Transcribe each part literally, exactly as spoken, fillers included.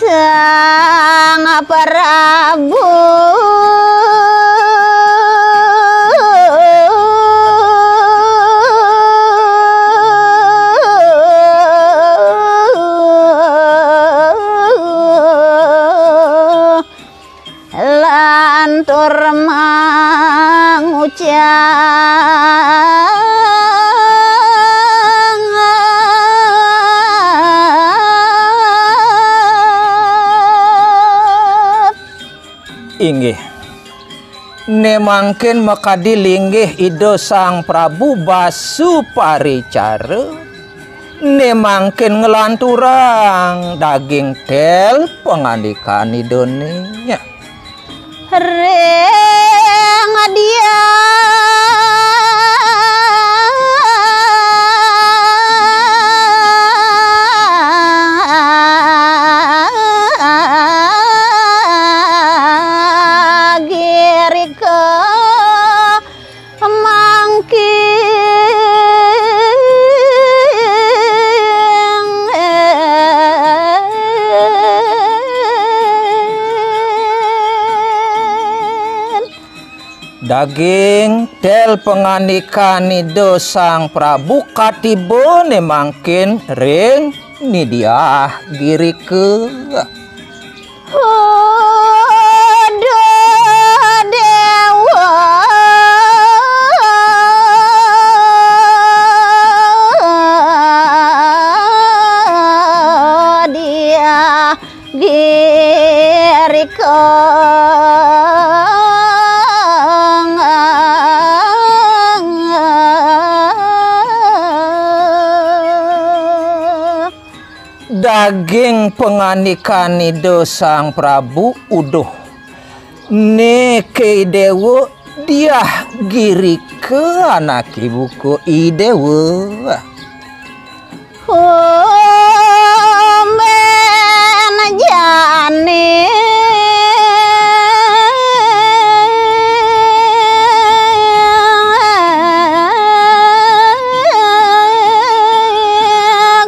Sang Prabu lantur mangucap. Inggih. Né mangkin makadi linggih Ida Sang Prabu Basuparicara, né mangkin nglanturang daging tel pangandikan Idané. Ring dia girika mangkin. Daging tel pangandikan Ida Sang Prabu katibané mangkin ring Nidiah Girika. Uduh Déwa Diah Girika. Daging pangandikan Ida Sang Prabu, uduh. Né ké Déwa Diah Girika anaké buka I Déwa. Ombén jani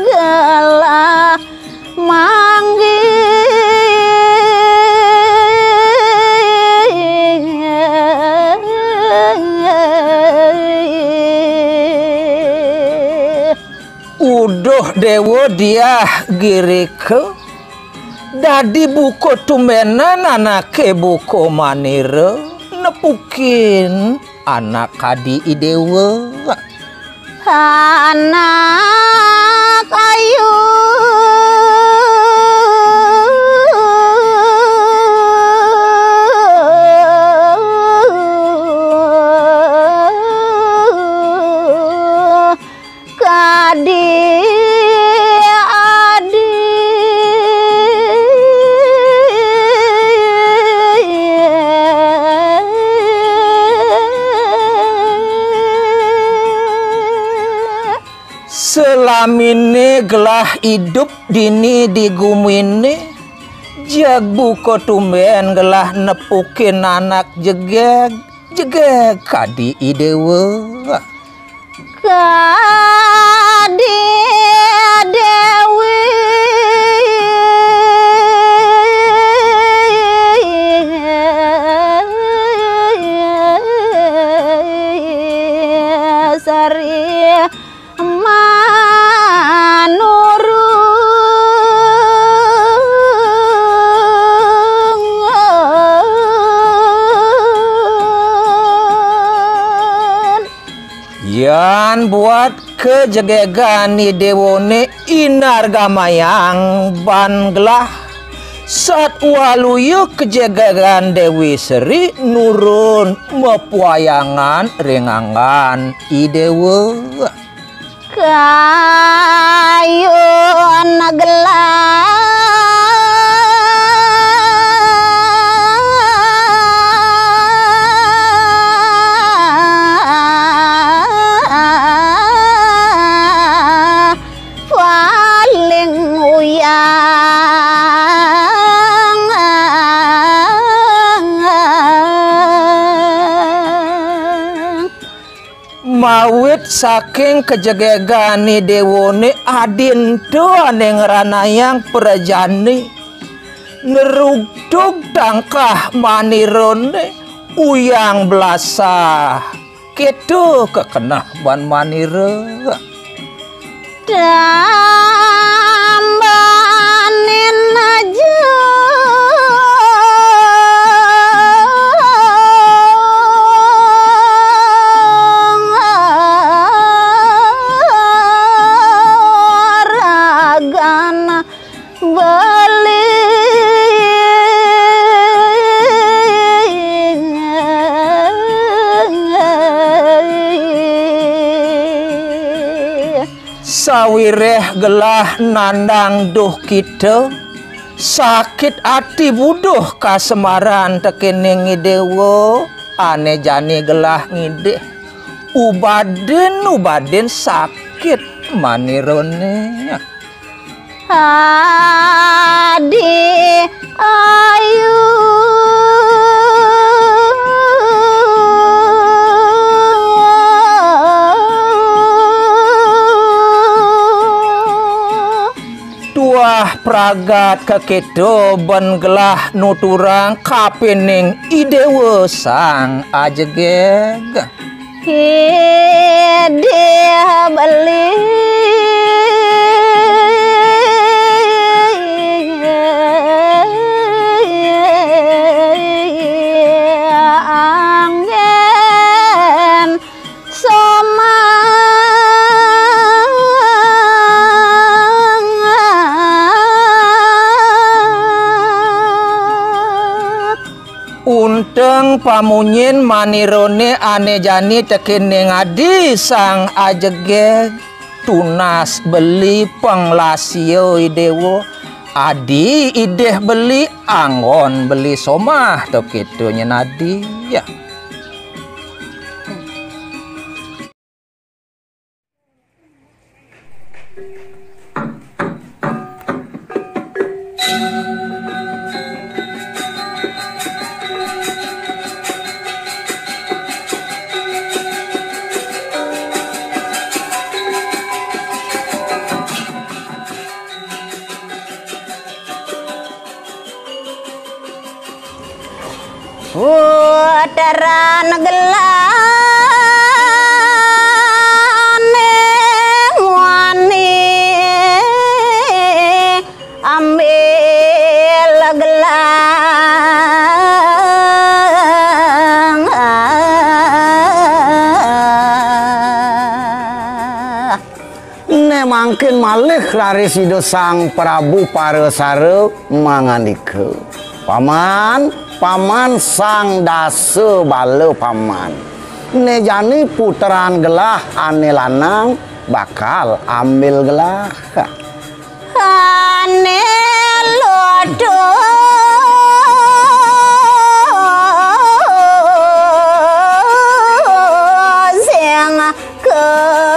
gelah manggih. Uduh Déwa Diah Girika, dadi buka tumbénan anaké buka manira nepukin anak kadi I Déwa. Anak ayu kadi adi. Selaminé gelah idup dini di guminé, jeg buka tumbén gelah nepukin anak jegég, jegég kadi I Déwa. Kadi Déwi Sari manurun. Yan buat kajegégan I Déwané inargamayang ban gelah satwaluya kajegégan Déwi Sri nurun mapuayangan ring anggan I Déwa. Kayun gelah Saking kajegegan Déwané, adi ento ané ngranayang prajani nrugtug tangkah manirané, uyang blasah. Kéto kakeneh ban manira. Tambanin aja ragan beli. Sawiréh gelah nandang duh kita, sakit ati buduh kasemaran tekéning Idéwa, ané jani gelah ngidih. Ubadin-ubadin sakit manirané. Adi ayu. Tuah pragat kakéto ban gelah nuturang kapining Idéwa Sang Ajegég. Idih beli anggén somanget. Unteng pamunyin manirané ané jani tekéning Adi Sang Ajegég, tunas beli panglasia Idéwa, adi idih beli anggon beli somah, to kéto nyén adi. Ya. Puteran gelah né muani ambil gelah. Né mangkin malih raris Ida Sang Prabu Parasara mangandika, "Paman, paman Sang Dasa Bala, paman. Né jani puteran gelah ané lanang bakal ambil gelah." Ané lutung sing kaambil.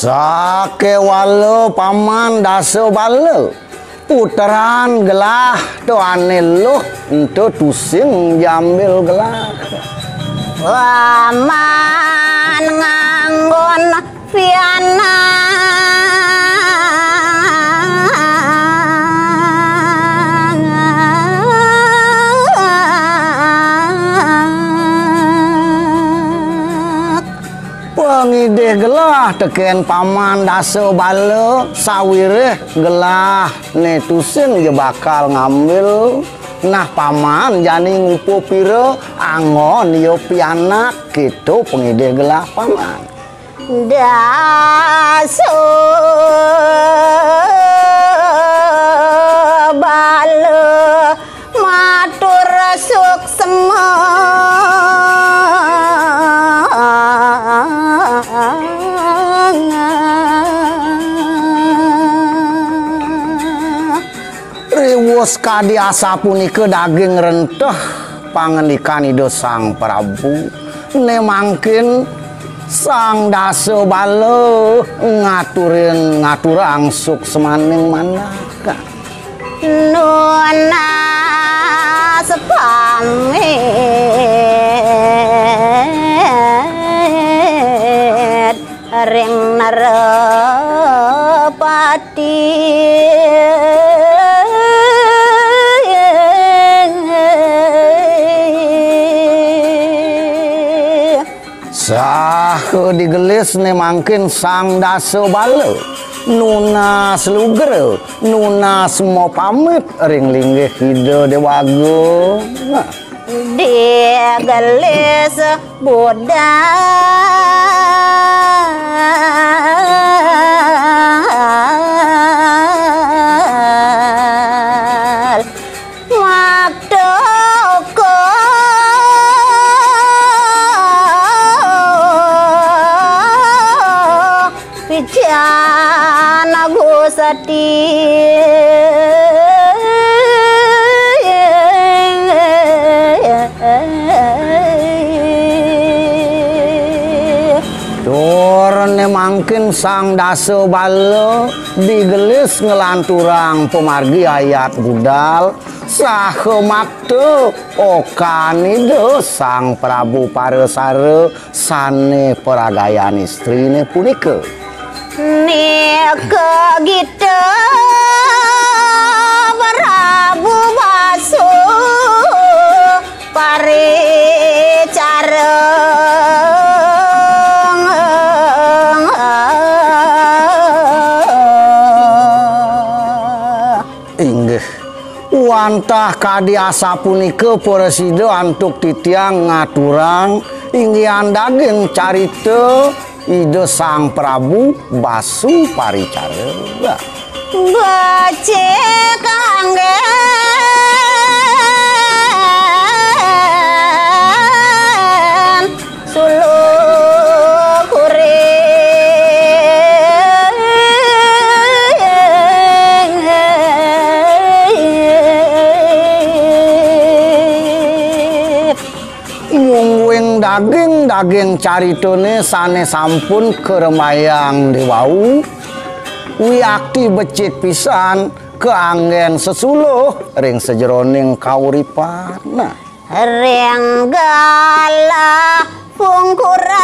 Sakéwala paman Dasa Bala, puteran gelah to ané luh ento tusing jambil gelah. Paman nganggon pianak. Pangidih gelah tekén paman Dasa Bala, sawiréh gelah né tusing ja bakal ngambil. Nah, paman jani ngupa pira anggon ya pianak, kéto pangidih gelah paman. Dasa Bala matur suksma. Riwus kadi asapunika daging renteh pangandikan Ida Sang Prabu. Né mangkin Sang Dasa Bala ngaturin, ngaturang suksmaning manah. Nunas pamit ring Narapati. Saha digelis né mangkin Sang Dasa Bala nunas lugra, nunas mapamit ring linggih Ida Déwa Agung. Digelis budal makta ka Wijan Gusti. Tur né mangkin Sang Dasa Bala digelis nglanturang pamargi ayat budal saha makta okan Ida Sang Prabu Parasara sané paragayan istriné punika. Nika gita Prabu Basu paricara. Inggih. Wantah kadi asapunika prasida antuk titiang ngaturang inggihan daging carita Ida Sang Prabu Basu Paricara. Becik anggén suluh kuring. Mungguing daging, daging caritané sané sampun karemayang déwau, wiakti becik pisan kaanggén sesuluh ring sajeroning kauripan. Ring galah pungkuran.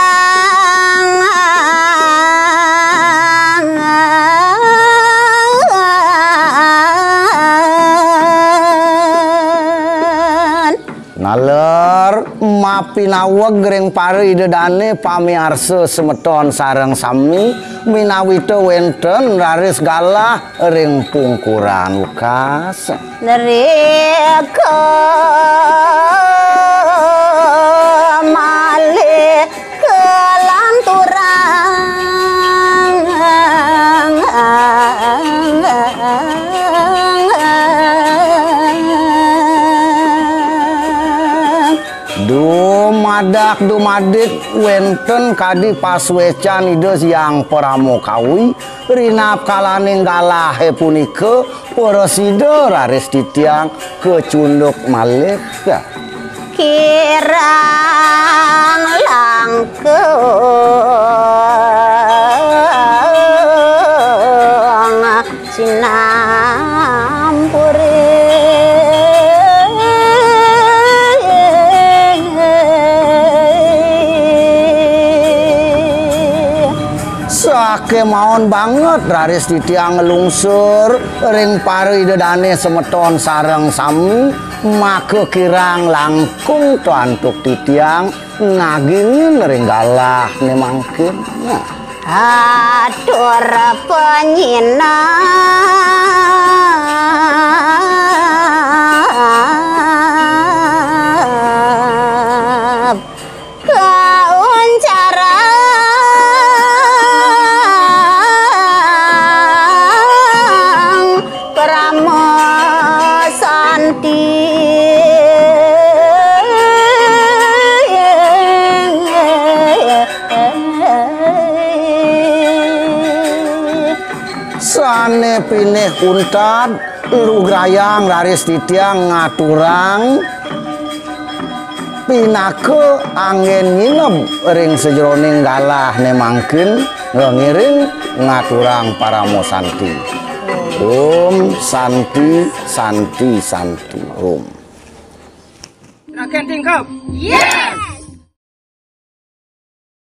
Naler mapinaweg ring para ida dané pamiarsa semeton sareng sami, minawita wénten raris galah ring pungkuran wekas. Nerika malih kalanturang. Dumadak dumadik wénten kadi pasuécan Ida Hyang Parama Kawi, rinapkalaning galahé punika, prasida raris titiang kacunduk malih. Kirang langkung sinampuri. Sakémaon banget raris titiang nglungsur ring para ida dané semeton sareng sami, maka kirang langkung to antuk titiang ngagingin ring galahné mangkin. Nah. Atur panyinab kauncarang Parama Santi. Sané pinih untat, lugrayang raris titiang ngaturang Pinaka anggén ngineb ring sajeroning galahné mangkin, ngiring ngaturang parama santi. Om Santi, Santi, Santi, Om. Raken tingkep. Yes.